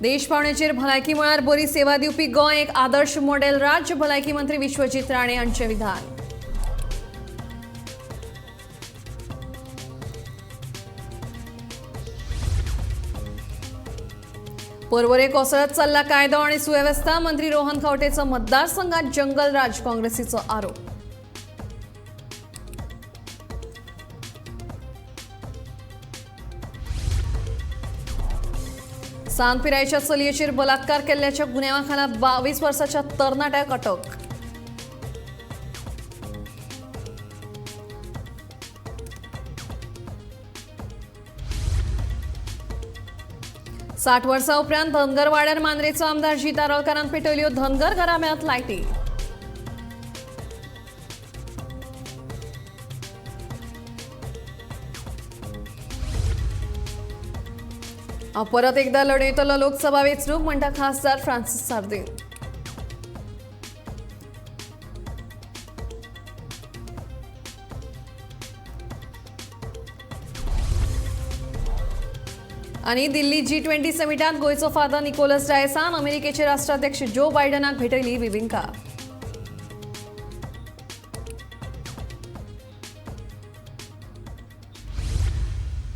देश पावणेचेर भलायकी मळार बरी सेवा दिवपी गोंय एक आदर्श मॉडेल राज्य भलायकी मंत्री विश्वजीत राणे हांचें विधान. पर्वरे कोसळत चल्ला कायदो आणि सुव्यवस्था, मंत्री रोहन खंवटेचो मतदारसंघात जंगलराज, काँग्रेसीचो आरोप. सान पिरायेच्या चलयेचेर बलात्कार केल्ल्याच्या गुन्यांवा खाला 22 वर्साच्या तरणाट्याक अटक. 60 वर्सां उपरांत धनगर वाड्यार मांद्रेचो आमदार जीत आरोलकारान पेटयल्यो धनगर घराब्यांत लायटी. हांव परत एकदा लढयतलो लोकसभा वेंचणूक म्हणटा खासदार फ्रांसीस सार्दीन. आनी दिल्ली G20 समिटांत गोंयचो फादर निकोलस डायसान अमेरिकेचे राष्ट्राध्यक्ष जो बायडनाक भेटयली बिबिंका.